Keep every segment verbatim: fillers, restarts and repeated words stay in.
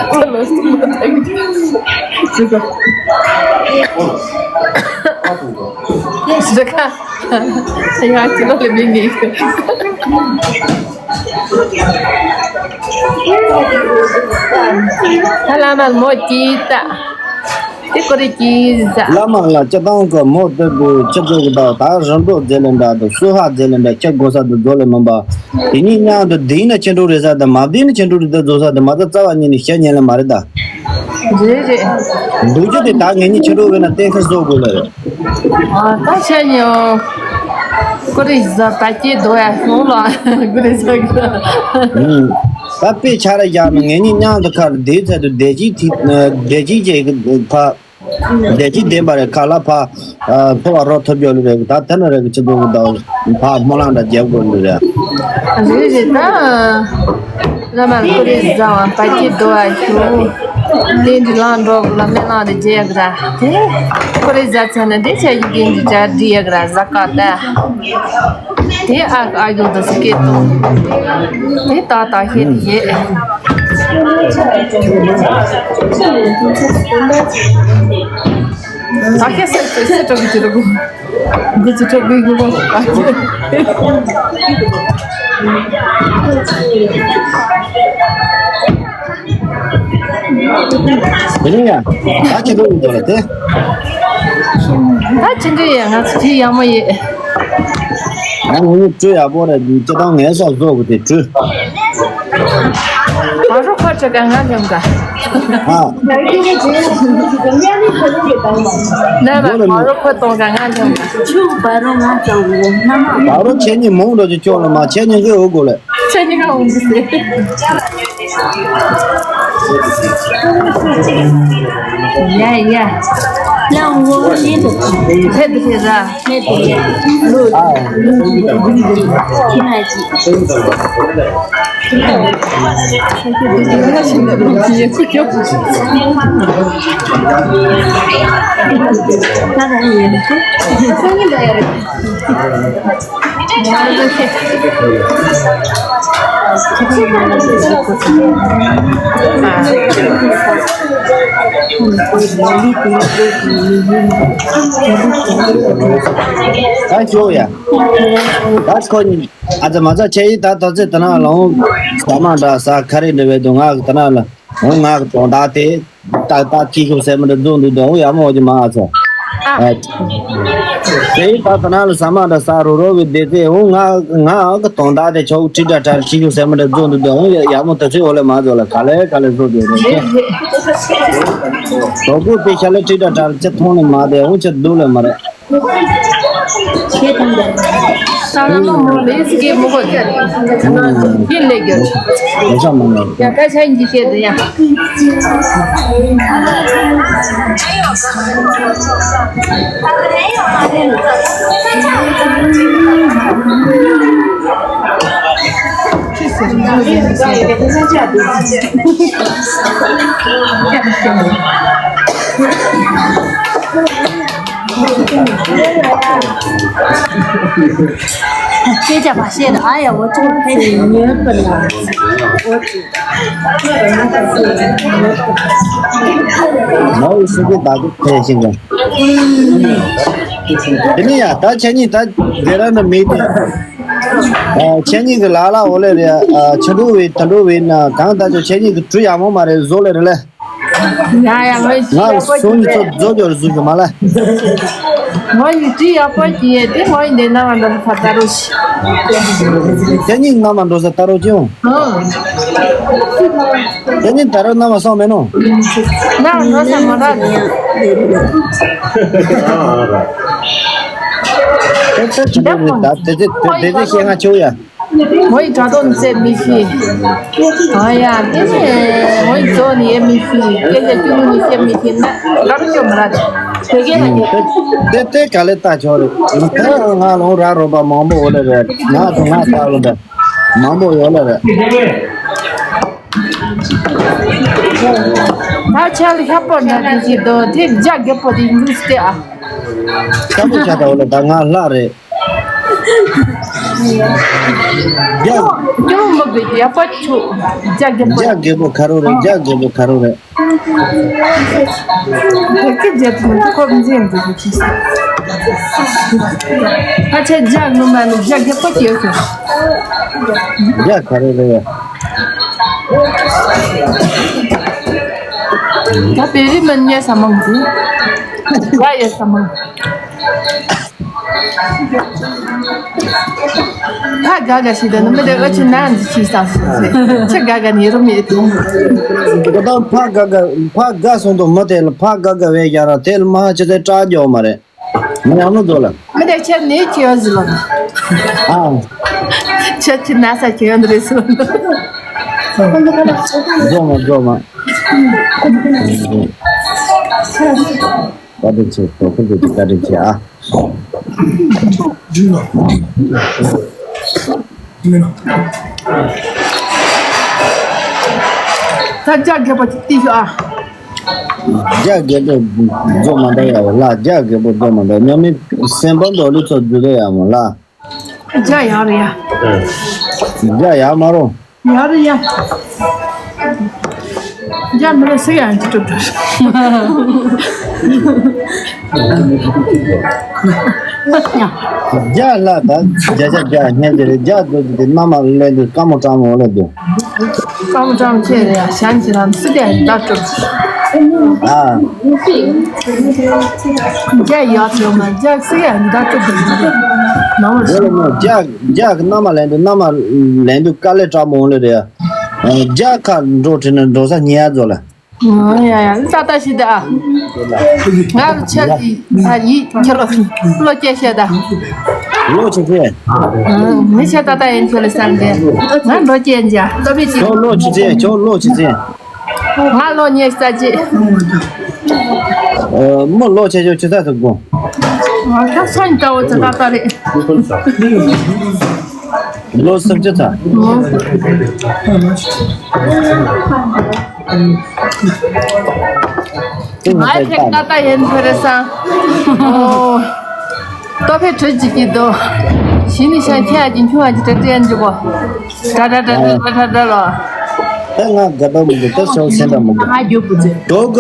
ཁ་ལོ་སུ་མ་ཐག་ཅི་ག་ཞི་ཁ་ཡ་ཅི་ལོ་ལེ་མི་མི། ཧ་ལ་མ་མོ་ཅི་ད། དེ་ཀོ་རེ་ཅི་ཟ། བླ་མ་ལ་སྤྱི་བཏང་གི་མོ་ལྟ་བུ་ཁྱི་ཚོ་གི་ད་ད་རིན་པོ་རྫས་ལས་འདྲ་དང་སུ་ཧ་རྫས་ལས་འདྲ་ཁྱི་དགོས་ས་དུ་རྫོ་ལས་མིན་པ། དེ་གཉིས་མཉམ་དུ་བསྡུས་ན་ཁྱི་འབྲོག་རེད་ས་དང་མ་བསྡུས་ན་ཁྱི་འབྲོག་རེད་ད་རྫོ་ས་དང་མ་ད་རྩ་བ་ཉིད་ནས་ཤ་ཉན་ལེ་མ་རེད་ད། རེད་རེད། འདུག་རྒྱུ་དེ་ད་ངེད་གཉིས་ཁྱི་འབྲོག་བས་ན་གཏན་འཁེལ་བཟོ་དགོས་ལེ་རེད། ཨ་ད་ཤ་ཉོ། ཀོ་རེ་ཟ་ད་ཀྱེ་དོ་ཡ་ཤོང་ལ་ཀོ་རེ་ཟ་གི། ད་དཔེ་ཆ་ར་བཞག་ན་ངེད་གཉིས་མཉམ་དུ་ཁར་བསྡད་ཚད་དུ་བདེ་སྐྱིད་ཐིག་བདེ་སྐྱིད་ཅེས་ཕ། བདེ་སྐྱིད་ལྡན་པ་རེད་ཁ་ལ་ཕ། འཚོ་བ་རོལ་ཐུབ་ཡོད་ལེ་རེད་ད་དེ་ན་རེད་ཁྱི་ཚོ་གི་ད་ཕ་སྨོན་ལམ་འདྲ་རྒྱབ་དགོས་ལེ་རེད། རེད་རེད་ད། བླ་མ་ཀུ་རེ་བཟང་བ་བ་སྐྱིད་དོ་བ་ཞུ། དེ་འདྲི་ལང་འགྲོ་གི་ལ་སྨན་ལང་རེ་རྒྱལ་ཡག་ར་དེ། ཀུ་རེ་བཟང་ཚ་ན་དེ་ཆ་ཡི་དེ་འདྲི་ཅར་འདྲི་ཡག་ར་ཟ་ཀ་ད། དེ་ཨ་ཨ་ཡོད་དོ་སི་ཀེ་ཏོ། དེ་ཏག་ཏག་ཤེས་ཏེ་ཡེ། ད་ཁྱེད་སེ་སེ་སེ་གྲོགས་ཀྱི་གྲོགས་གུ་གུ་ཚུ་གྲོགས་གུ་གུ་གུ། དེ་རིང་ཡང་ད་ཁྱེད་གྲོགས་ཀྱི་འདོད་ལ་དེ། ད་ཁྱེད་འདྲ་ཡང་ང་ཚོ་ཁྱི་ཡག་མོ་ཡེ། ང་ངོ་ངོ་སྤྲོད་ཡག་པོ་རེད་ཅི་ལྟར་ངའི་སོགས་བཟོ་དགོས་དེ་བྲོས། བ་རོ་ཁ་ཆ་ག་ང་ལྷམ་ག་ཨ། ནས་བ་རོ་ཁ་གཏོང་ག་ང་ལྷམ་ག་ཆུ་བ་རོ་ང་ཙང་བོ་ན་མ། བ་རོ་ཁྱེད་གཉིས་མོང་འགྲོ་ཅིག་ཅོག་ལ་མ་ཁྱེད་གཉིས་ཀའི་འུ་དགོས་ལེ། ཁྱེད་གཉིས་ཀ་འུ་དགོས་ཟེར། ཡ་ཡ། ཡང་འོ་ཡིན་འདུག་ཕེབས་ཕེབས་ར། ད་ཤོག་ཡ། ད་ཁོ་གཉིས་ཨ་ཙི་མ་ཙི་ཆེ་ཡི་ད་ད་ཚེ་ད་ན་ལོང་ཟ་མ་འདྲ་ཟ་ཁ་རེ་འདྲ་བས་དུ་ང་གི་ད་ན་ལ་འོ་ང་གི་དོན་དག་དེ་ད་ད་ཅི་ཤོག་སེ་མི་འདྲ་འཛོམས་འདུག་དོ་ཡ་མོ་གི་མ་ཨ་ཚོ། ཨ། དེ་ཡི་ད་ད་ན་ལ་ཟ་མ་འདྲ་ཟ་རོ་རོ་གི་བདེ་ཚེ་འོ་ང་ང་གི་དོན་དག་དེ་ཆོག་ཁྲི་འདྲ་འདྲ་ཅི་ཤོག་སེ་མི་འདྲ་འཛོམས་འདུག་དོ་ཡ་མོ་ད་ཚེ་འོ་ལེ་མ་ཚོ་ལ་ག་ལེ་ག་ལེ་བཟོ་དེ་རེད། དོ་ཀུ་དེ་ཤ་ལེ་ཁྲི་འདྲ་འདྲ་ཅི་མཐོང་ལེ་མ་དེ་འོ་ཅི་འདུག་ལེ་མ་རེད། ཁྱེད་དང་འདྲ། ས་ལ་མ་མོ་ལེ་སི་ཀེ་མོ་གོ་ཅ་རེ། ཡིན་ལེ་རྒྱུ། ཡ་ཀ་ཆ་ཡིན་གྱི་ཤེས་དུ་ཡ། སྐད་ཆ་མ་བཤད་ན་ཨ་ཡ་འོ་ཅོག་ཕན་ཚུན་ཉོས་པ་ལ་འོ་ཅོག་མའོ་སུ་གི་ད་གི་ཕན་ཞིག་ལ། དེ་ནི་ཡ་ད་ཁྱེད་གཉིས་ད་དེ་ར་ན་མེད་དེ། ཨ་ཁྱེད་གཉིས་ཀྱི་ལ་ལ་འོ་ལེ་རེད། ཨ་ཆ་འགྲོ་བའི་ད་འགྲོ་བའི་ན་གང་ད་ཆོ་ཁྱེད་གཉིས་ཀྱི་གྲུ་ཡག་མོ་མ་རེད་བཟོ་ལེ་རེད་ལེ། ཡ་ཡ་ངོ་ཡི་ང་སོང་ཉི་ཚོ་རྫོགས་རྫོགས་རུ་ཟུག་གི་མ་ལ། ངོ་ཡི་ཅི་ཡག་པོ་ཅི་ཡེ་དེ་ངོ་ཡི་འདི་ན་བ་འདི་ཕ་ད་རུ་ཤི། དེ་གཉིས་ན་མ་འགྲོ་ས་ད་རུ་ཅི་ཡོང་། དེ་གཉིས་ད་རུ་ན་མ་སོང་མེད་ནོ། ན་འགྲོ་ས་མ་ར་ནི། དེ་ཚོ་ཅི་འདྲ་མི་ད་དེ་དེ་དེ་དེ་ཤེས་ང་ཆེ་བོ་ཡ། ངོ་ཡི་དྲ་ཐོག་ནས་བཙལ་མི་ཤེས། ཨ་ཡ་དེ་ནས་ངོ་ཡི་ཚོ་ནས་ཡེ་མི་ཤེས། སྐད་ཆ་གཅིག་ལུགས་ནས་བཤད་མི་ཤེས་ན་དགའ་པོ་སྐྱོ་མ་ར་བོད་སྐད་ལ་ཉན། དེ་དེ་ག་ལེ་ལྟ་ཆོག་རེད། ད་ང་ལོང་ར་རོ་པ་མང་པོ་འོ་ལེ་རེད། ང་དང་ང་ལྟ་ལོ་འདྲ་མང་པོ་ཡོད་ལེ་རེད། ད་ཆ་ལ་ཤ་པོ་འདྲ་དེ་ཞིག་དོ་དེ་རྒྱ་རྒད་པོ་དེ་འདུག་སྟེ་ཨ། ཤ་པོ་ཆ་ད་འོ་ལེ་ད་ང་ལྷ་རེད། རྒྱ། སྐྱོ་མི་དགོས་ཀྱི་ཡག་པོ་ཆུ། རྒྱ་རྒྱལ་པོ། རྒྱ་རྒྱལ་པོ་ཁ་རོ་རེད། རྒྱ་རྒྱལ་པོ་ཁ་རོ་རེད། བོད་སྐད་རྒྱབ་ཐུབ་མི་འདུག་ཁོ་མི་འཛེམ་འདུག་ཁྱི་སི། ཕལ་ཆེར་རྒྱ་ངོ་མ་ནི་རྒྱ་རྒྱལ་པོ་སྐྱེས་སོང་། རྒྱ་ག་རེ་རེད། ད་བོད་རིགས་མི་ཉལ་ས་མང་གི། རྒྱ་ཡོད་ས་མང་། ཕ་དགའ་དགའ་ཞིག་དང་ནི་མི་དེ་ཨ་ཆུ་ནང་འཛི་ཆི་ས་སི་ཆི་དགའ་དགའ་ནི་རུ་མི་དེ། ཁོ་ད་ཕ་དགའ་དགའ་ཕ་དགའ་སོང་དུ་མི་དེ་ལ་ཕ་དགའ་དགའ་བས་ཡ་ར་དེ་ལ་མ་ཆི་དེ་སྐྲག་རྒྱོ་མ་རེད། མི་ཡང་ནུ་དོ་ལ། མི་དེ་ཆེ་ནི་ཁྱི་ཡོད་ཟི་ལོ། ཨ། ཆེ་ཆི་ན་ས་ཁྱི་ཡོད་རེད་སོ། རྫོགས་མ་རྫོགས་མ། བཀའ་དྲིན་ཆེ། གྲོགས་པོ་ཚོས་བཀའ་དྲིན་ཆེ་ཨ། ད་རྒྱ་རྒྱལ་པོ་ཅིག་བལྟས་ཤོག་ཨ། རྒྱ་རྒྱལ་པོ་རྫོགས་མ་འདྲ་ཡ་བ་ལ། རྒྱ་རྒྱལ་པོ་རྫོགས་མ་འདྲ་ཉམས་མེད་སེམས་དཔའ་མདོ་ལུས་ཚོ་རྫུ་རེ་ཡ་མོ་ལ། རྒྱ་ཡག་རེད་ཡ། རྒྱ་ཡག་མ་རུང་། ཡག་རེད་ཡ། རྒྱ་མི་རེད་སུ་ཡང་ཅི་ཐུབ་ཐུབ། རྒྱ་ལ་ད་རྒྱ་རྒྱ་རྒྱ་སྙན་དེ་རེད། རྒྱ་དུ་དེ་མནའ་མ་ལེན་དུ་དཀའ་མོ་སྤྲང་མོ་ལེན་དུ། སྐམ་སྐམ་ཆེ་རེད་ཡ། ཞན་ཆེ་རང་སི་ཏེ་ཡ་ད་གྲུབ། ཨ། རྒྱ་ཡག་ཡོད་མ། རྒྱ་སི་ཡ་ད་གྲུབ་དུ་ནང་བ། རྒྱ་རྒྱ་གི་མནའ་མ་ལེན་དུ་མནའ་མ་ལེན་དུ་དཀའ་ལས་སྤྲང་མོ་ལེ་རེད་ཡ། རྒྱ་ཁ་འགྲོ་དྲན་ན་འགྲོ་ས་ཉེ་ཡ་ཛོ་ལ། ཡ་ཡ་ལྟ་ལྟ་ཞིག་ད། ང་རུ་ཆ་ཡི་ཡི་ཁྱེད་ལོ་ལོ་སྐྱེ་ཤེ་ད། ལོ་ཆེ་ཆེ། མི་ཆེ་ད་ད་ཡིན་ཁྱོད་ལ་བསམ་སྟེ། ང་ལོ་སྐྱེ་འཇའ་ལྟ་བི་ཅི། ཁྱོད་ལོ་ཆེ་ཆེ། ཁྱོད་ལོ་ཆེ་ཆེ། ང་ལོ་ཉེ་ས་ཅི། མི་ལོ་ཆེ་ཆེ་ཆེ་ད་ཐུབ་གོ། ང་ད་སོན་ད་འོ་ད་ད་ད་རེད། ལོ་སུམ་ཅུ་ཚ། ང་ཁྱེད་ཀ་ད་ཡན་ཕེ་རེ་ས། ཨོ། ཏོ་ཕེ་ཁྲི་ཅིག་གི་དོ། ཞི་ནི་ཤ་ཁྱེད་ཀྱི་ཁྱུང་ཨ་ཅི་ཏྲ་ཏྲ་ཡན་ཅི་གོ། ཏྲ་ཏྲ་ཏྲ་ཏྲ་ཏྲ་ཏྲ་ལོ། ད་ང་དགའ་ཏོ་མི་འདུག་ད་ཤོག་སེམས་ད་མི་འདུག་ང་རྒྱུ་བུ་ཚེ། ཁྱོད་ཀ་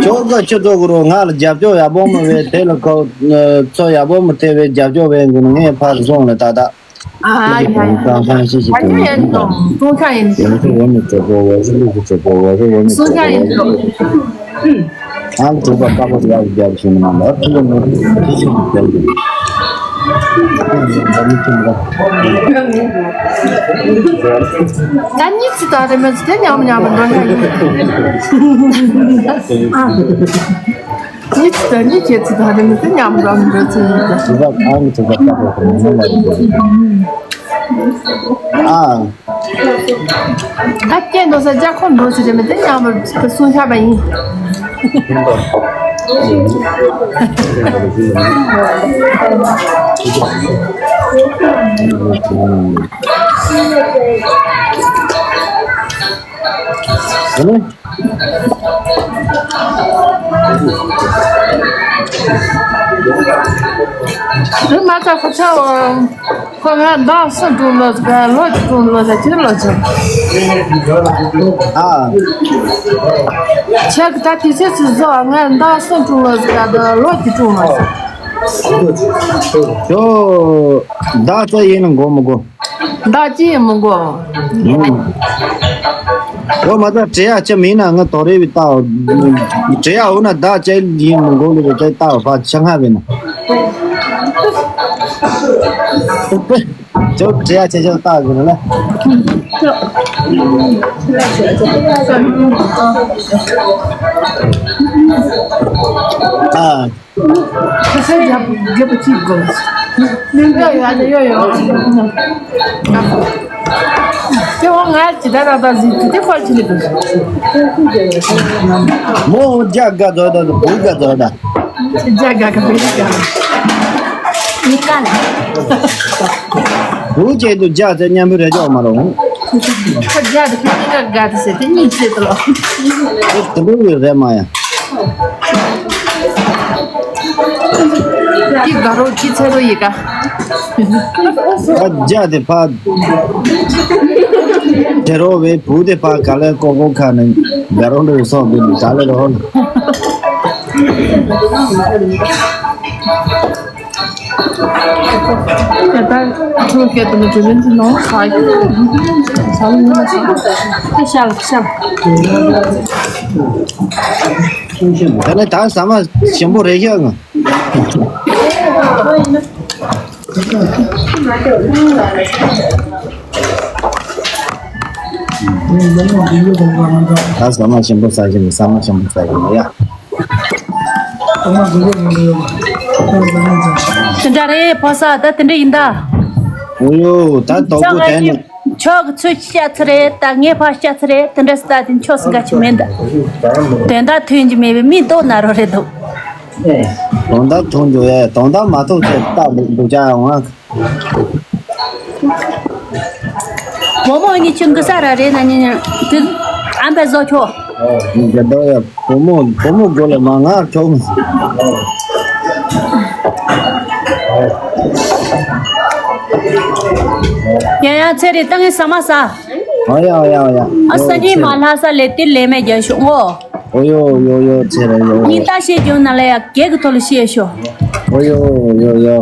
ཁྱོད་ཀ་ཁྱོད་ཚོ་གི་རོ་ང་ལ་རྒྱབ་སྐྱོར་ཡག་པོ་མ་བས་དེ་ལ་ཁོ་ཚོ་ཡག་པོ་མ་ཐེ་བས་རྒྱབ་སྐྱོར་བས་འགུལ་ངས་ཕར་སོང་ལ་ད་ད། 啊，呀呀，反正也是中餐饮。我是我们这个，我是我们这个，我是我们这个。中餐饮。嗯。俺这个大部分要比较轻嘛，我这个呢，这些比较轻。咱你知道的嘛，这娘们娘们多少？啊。 ཉིད་ཀྱི་ཉིད་ཀྱི་ཚིག་དང་རིང་མོ་དེ་མཉམ་རང་འགྲོ་ཚུལ་ཡིན་ཀྱང་། དེ་དག་ཨང་དེ་དག་ལྟ་བུ་དང་མི་ལ་ཡིན་ཀྱང་། ཨ། ད་སྐད་འགྲོ་ས་རྒྱ་ཁོ་འགྲོ་ཚུལ་རེད་མི་དེ་མཉམ་པར་གསུང་བཞག་པ་ཡིན། ཨ་ནི། རི་མ་ཚ་ཁོ་ཚ་བ་ཁོ་ང་ཟླ་གསུམ་དྲུག་ལོ་ཟིག་ལོ་གཅིག་དྲུག་ལོ་ཟ་ཁྱེར་ལོ་ཆེ། ཨ། ཁྱེད་ཀྱི་ད་དུས་ཚོད་ཚོད་བཟོ་ང་ཟླ་གསུམ་དྲུག་ལོ་ཟིག་ལོ་གཅིག་དྲུག་ལོ་ཟ། ཁྱོད་ཟླ་ཚོད་ཡིན་ན་འགོ་མི་འགོ། བདག་ཅི་ཡིན་མི་འགོ། འོ་མ་ད་བྲེ་ཡག་ཅི་མིན་ན་ང་དོ་རེ་བི་ཏའོ། བྲེ་ཡག་འོ་ན་བདག་ཅི་ཡིན་མི་འགོ་ལི་བི་ཏའི་ཏའོ་ཕ་ཆ་ང་བི་ན། ཅོ་བྲེ་ཡག་ཅི་ཅོ་ཏའོ་གི་ན་ལ། ཨ། ཁ་སང་རྒྱབ་རྒྱབ་པ་གཅིག་དགོས། ཡོ་ཡོ་ཡོ་ཡོ། དེ་བ་ང་ཇི་ལྟར་ར་ད་ཟིན་དུ་དེ་ཁོ་ཅི་ལི་དུ། མོ་རྒྱ་དགའ་དོ་ད་བུ་དགའ་དོ་ད། རྒྱ་དགའ་ག་བུ་དགའ། མི་དགའ་ལ། བུ་ཅེ་དུ་རྒྱ་ཚེ་མཉམ་པོ་རེ་ཅོག་མ་རུང་། ཁོ་རྒྱ་དུ་ཁོ་དགའ་དགའ་དུ་ཟེར་དེ་གཉིས་ཟེར་དུ་ལོ། དེ་དུ་རེ་མ་ཡ། ཀྱི་དགའ་རོགས་ཀྱི་ཚེ་རོ་ཡི་ཀ། ཨ་རྒྱ་དེ་ཕ། དེ་རོ་བའི་བུ་དེ་ཕ་ག་ལེ་ཀོ་ཀོ་ཁ་ནས་དགའ་རོ་འདྲ་སོང་དེ་ག་ལེ་རོ། ད་ནི་ད་ཟ་མ་ཞིམ་པོ་རེད་ཤག་ང་། ད་ཟ་མ་ཞིམ་པོ་ཟ་གི་ནི་ཟ་མ་ཞིམ་པོ་ཟ་གི་ནི་ཡ། དེ་འདྲ་རེད་ཕོ་ས་ད་དེ་འདྲ་ཡིན་ད། ཨོ་ཡོ་ད་དོག་པོ་དེ་ནི། ཁྱོད་ཀྱི་ཚུལ་བཤད་ཚུལ་རེད་ད། ངས་ཕར་བཤད་ཚུལ་རེད། དེ་འདྲ་སི་ད་དེ་ཆོག་སི་འགའ་ཅིག་མེད་ད། དོན་དག་ཐོན་གྱི་མེད་པའི་མིས་ལྟོགས་ན་རོ་རེད་འདུག་དོན་དག་ཐོན་རྒྱུ་ཡ་དོན་དག་མ་ཐོབ་ཚེ་ལྟ་འདུག་ཅག་ཡོང་ང་། བུ་མོ་གཉིས་ཆུང་གི་ས་ར་རེད་ན་ཉིན་དུ་ཨམ་པའི་བཟོ་ཆོག་འདི་ལྟར་ཡ་བུ་མོ་བུ་མོ་དགོས་ལ་མ་ང་ཁྱོག་མི་སྲིད། ཡ་ཡ་ཚེ་རེད་ད་ངས་ཟ་མ་ཟ། ཨ་ཡ་ཨ་ཡ་ཨ་ཡ། ཨ་སང་ཉིན་མ་ལྷ་ས་ལས་དེ་ལས་མེད་རྒྱ་ཤོག་ངོ་། ཨོ་ཡོ་ཡོ་ཡོ་ཚེ་རེད་ཡོ་ཡོ། ཉིན་ལྟ་བཤད་རྒྱུ་ན་ལ་ཡ་གེ་གི་ཐོག་ལ་བཤད་ཤོག་ཨོ་ཡོ་ཡོ་ཡོ།